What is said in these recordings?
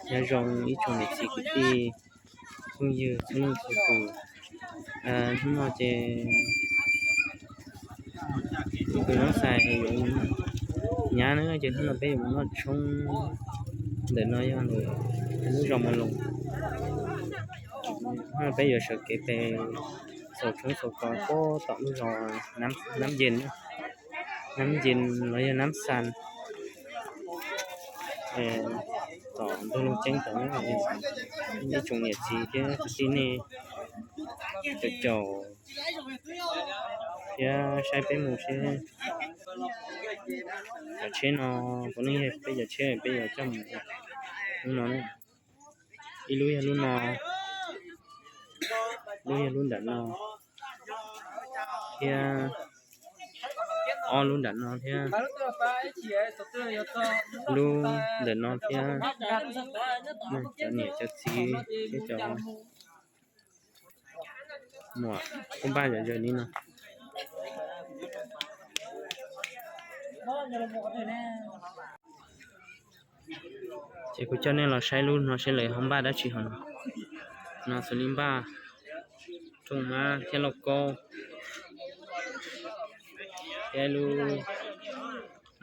Nyob zoo ib tsoom niam txiv kwv tij phooj ywg txhua leej txhua tus. Hnub no ces tus Noob Xais yuav nyab na, ces hnub no peb yuav mus noj tshoob ntawm no yog ntawm lub zos Mus Loos. Hnub no peb yuav sawv kev pem xaus tshoob xaus kos puag tom lub zos Nab Yes, Nab Yes los yog Nab Xas. Tom ntug Looj Ceeb tom, ib tsoom niam txiv thiab kwv tij nej caum caum thiab saib peb mus seb cov tsheb no puav leej yog peb cov tsheb peb yuav coj mus lub no na. Ib lub yog lub no, lub yog lub nram no thiab, ob lub nram no thiab, lub ntawm no thiab. Cov niam cov txiv thiab cov muam kuj npaj zom zaws li no. Ces kuv coj nej los saib lub no seb lawv ho npaj dab tsi hauv no. No xws li npaj rooj mab thiab lauj kaub, thiab lub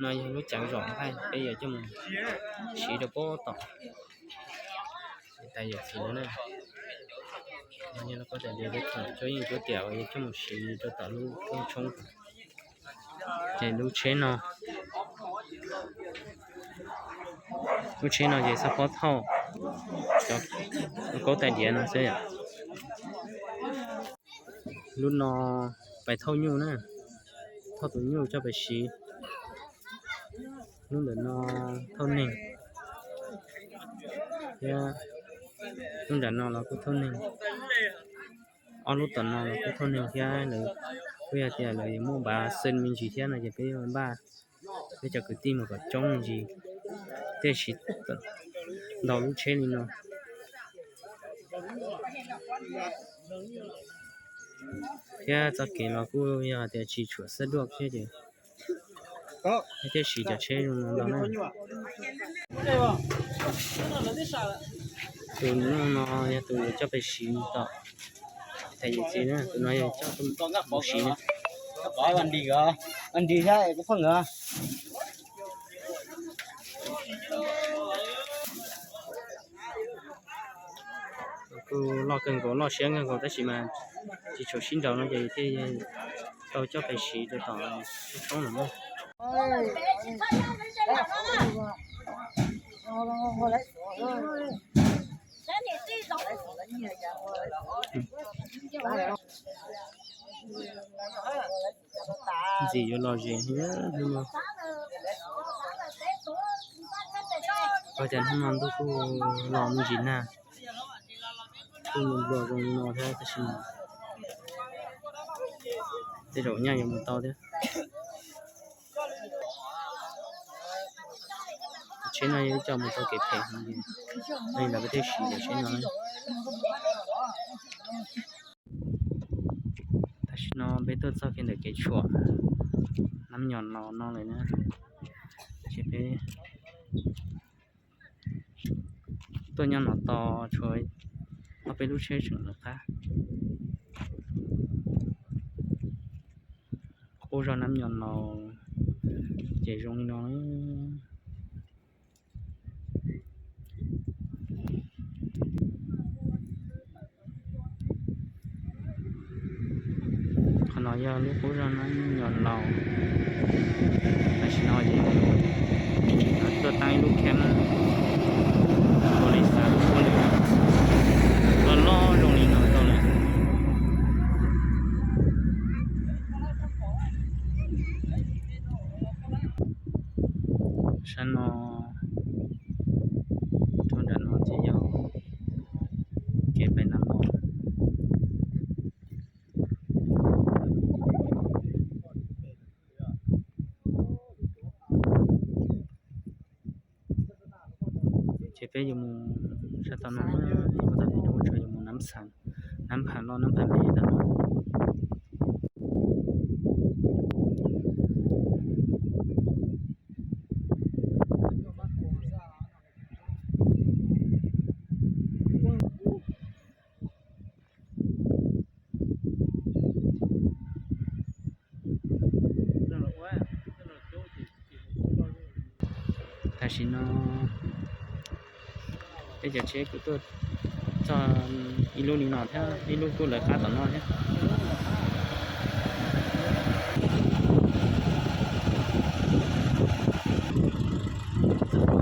no yog lub cav zom nqaij peb yuav coj mus siv rau puag tom tais yawm txiv no na. Yog lauj kaub tais diav, cuab yeej cuab tiam uas yuav coj mus siv rau tom lub rooj tshoob. Ces lub tsheb no, lub tsheb no ces xab phob thauj cov lauj kaub tais diav no xwb yom. Lub no pais thauj nyuj na, thauj tus nyuj coj pais siv. Lub ntawm no thauj neeg thiab, lub nram no los kuj thauj neeg. Ob lub tom no los kuj thauj neeg thiab. Lawv kuj yog tias lawv yuav muaj npav xees me ntsis thiab no ces peb yuav npaj peb cov kwv tij mus kom coob me ntsis, thiaj siv ntau lub tsheb li no. Thiab txoj kev los kuj yog tias tsis tshua xab duaj thiab ces thiaj siv cov tsheb zoo no ntau na. Tus no yog tus yuav coj pais siv tom tais yawm txiv na, tus no yog coj mus siv na. Kuj loj kawg nkaus, loj siab kawg nkaus tab sis mas tsis tshua sib nraus no ces thiaj tau coj pais siv rau tom tshoob no na. Ntxim yuav lom zem thiab hnub no. Ua cas hnub no ntuj kuj los me ntsis nag, kuj npluas zoo li no thiab tab sis tej zaum nyaj yuav mus tau thiab. Tsheb no yog ib co mus tau kev phem heev, li ntawd peb thiaj siv cov tsheb no. Tam sim no peb tuaj txog kiag ntawm kev tshuam Nab Nyos Laus no lawm na, ces peb tuaj nyob no tos tshuav ob peb lub tsheb tseem lawv qab. Qub zos Nab Nyos Laus ces zoo li no. Qhov no yog lub qub zos Nab Nyos Laus. Tam sim no ces tuaj tab ib lub camp police loj loj zoo li no rau lawm. Sab no rau nram no ces yog kev pem Nab Mos. Ces peb yuav mus sab tom no, yuav mus tom no, yuav mus Nab Pham, Nab Pham Loj, Nab Pham Pem tom no. Tam sim no peb cov tsheb kuj tuaj txog ib lub li no thiab, ib lub kuj lawv qab tom no thiab.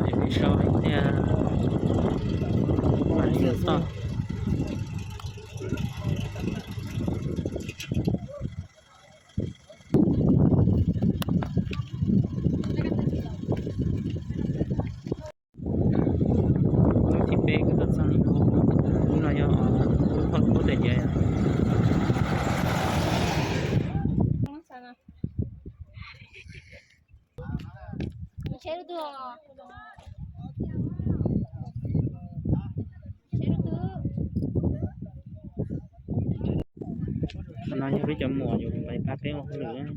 Peb so tiag, mam li mus toj. Lub thib peb kuj tuaj txog li no, lub no yog lub thoj kub tiag tiag. Qhov no yog peb cov muam yuav pab peb ua hauj lwm.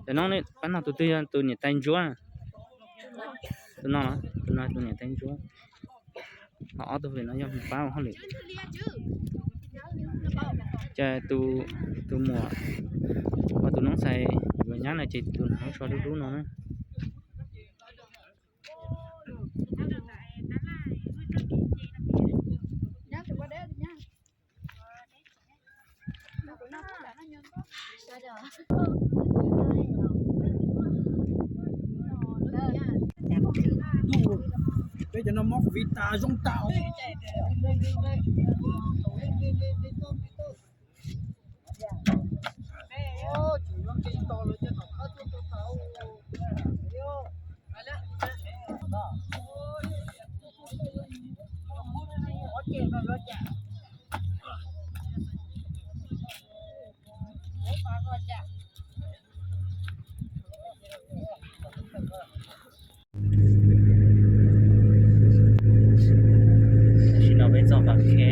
Cov no, pab no tus twg yog tus niam tais ntsuab? Tus no, tus no tus niam tais ntsuab. Ho ob tug no yog mus pab ua hauj lwm. Ces tus muam, tus noob xais yuav nyab no ces tus noob so dub dub no na. Peb cov no mob covid tas zoo tas. Tam sim no peb txog Pas Khe.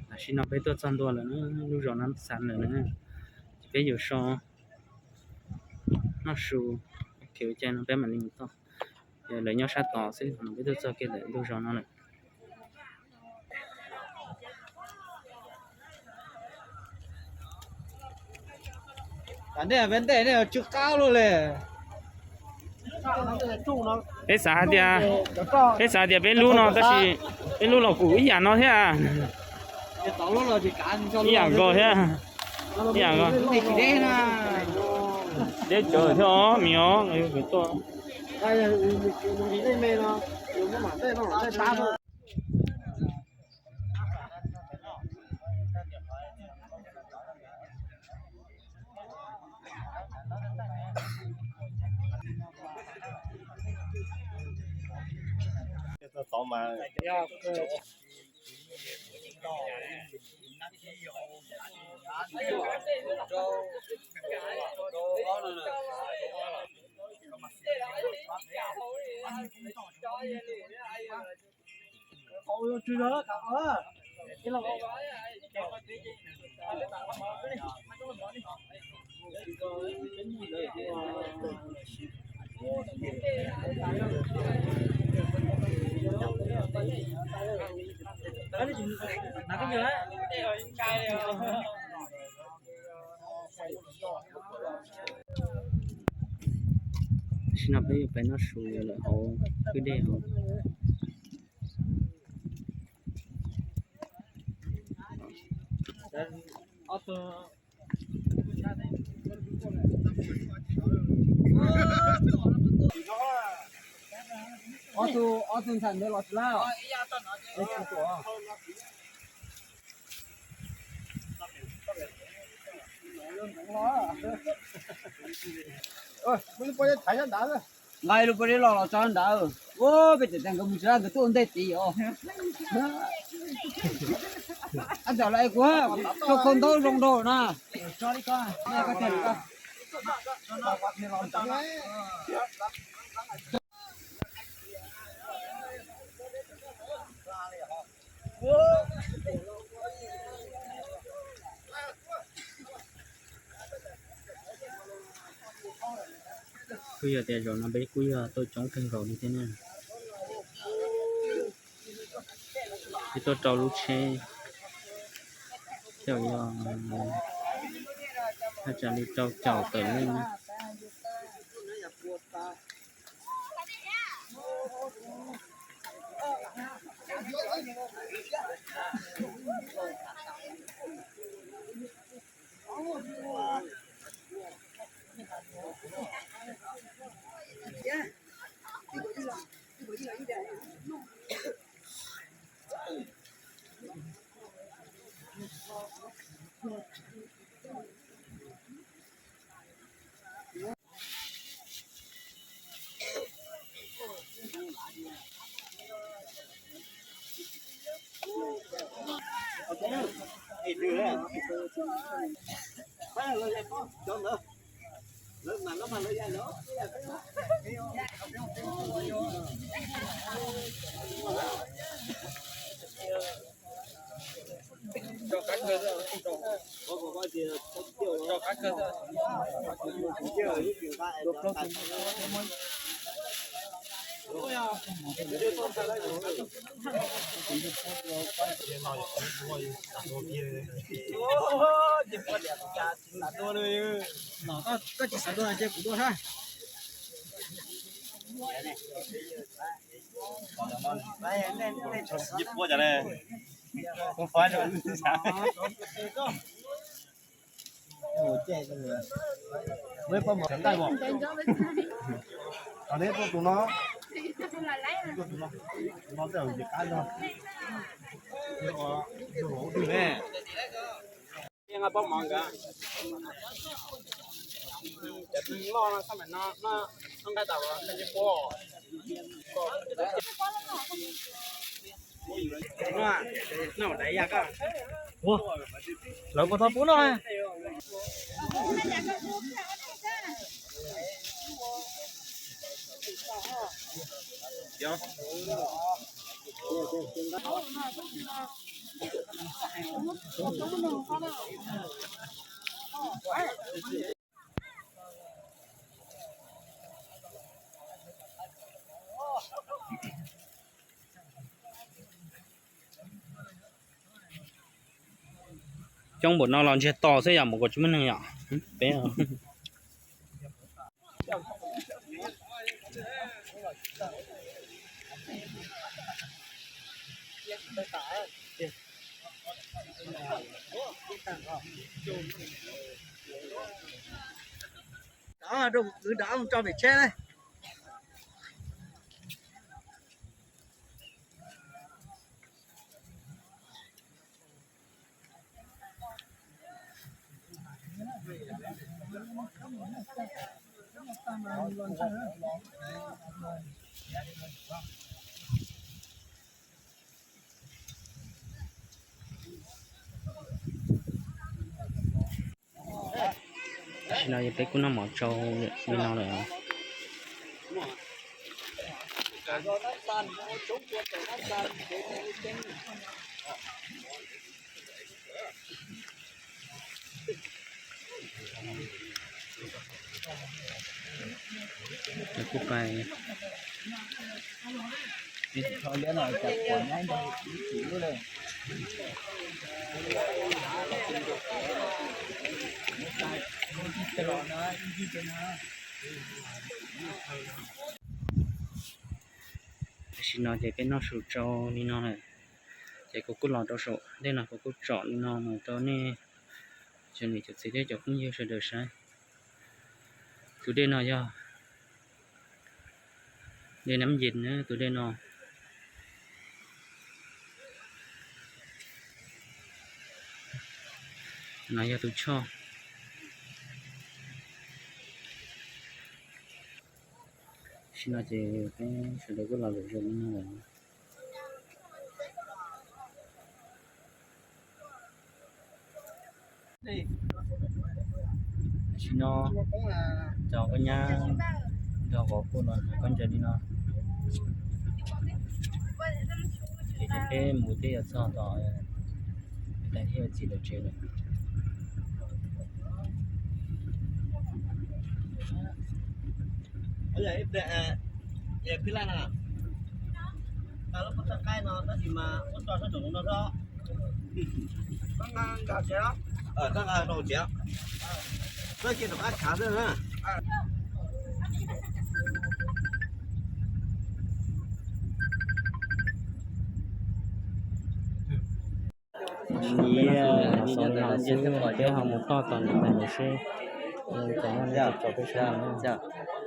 Tam sim no peb tuaj txog ntua lawm na, lub zos no xav lawm na. Ces peb yuav so noj su, kev ua cai no peb mam li mus toj. Lawv nyob sab tod xwb, peb tuaj txog kiag ntawm ntug zos no lawm. Peb ntej nej tsw qab luaj li. Peb xav hais tias, peb xav tias peb lub no tab sis peb lub los kuj ib yam no thiab. Ib yam nkaus thiab. Ib yam nkaus. Deb tsawv thiab os, mi os, tuaj. Tam sim no peb yuav pais noj su lawm hauv kwj dej hauv. Ob tug, ob tug ntxhais ntawd los tsis laj. Nqa lub pob zeb thaiv sab nrad. Nqa lub pob zeb los los tso nrad. Ua peb cov tas nkawd mus tsis laj nkawd tuaj ua ntej tid os. Ab, ntawm lawv kuv tso koj ntaub zoo nraug na. Koj tiag. Kuj yog tias zaum no peb kuj yog tuaj coob kawg nkaus li thiab na. Peb tuaj rau lub tsheb, caum yog thaj tsam li rau caum tawm leej. Koj tsis xav dua ces kuv dua sab. Lawv puas tau pub noj? Coob npaum no los ntsiag to xwb yom, mus kom tsis muaj neeg yom. Peb Kwv dov mus tso pem tsheb na. Tam sim no peb kuj noj mov tsau li no lawm. Kuj pais. Tam sim no ces peb noj su tsau li no lawm, ces kuv kuj los rau saum dej no, kuv kuj tsom li no mus rau nej cov niam cov txiv thiab cov phooj ywg sawv daws saib. Tus dej no yog dej Nab Yes na, tus dej no. No yog tus choj. Tam sim no ces peb sawv daws kuj los lawm zoo li no lawm. Tam sim no cov koj nyab Yog qhov kuj no koj ncaim li no, ces peb mus twb yuav txog tom, tais thiaj txiv lawv tsev lawm. Ib pliag, ib pliag, lub pob txha qaib no tab sis mas muab tso sab nraum no xwb. Txhob nqa rau tsev, txhob cia rov qab khav xwb na. Nyias, nyias xaus li no xwb, peb ho mus toj tom niam tais lawv seb, cov no tso peb saib.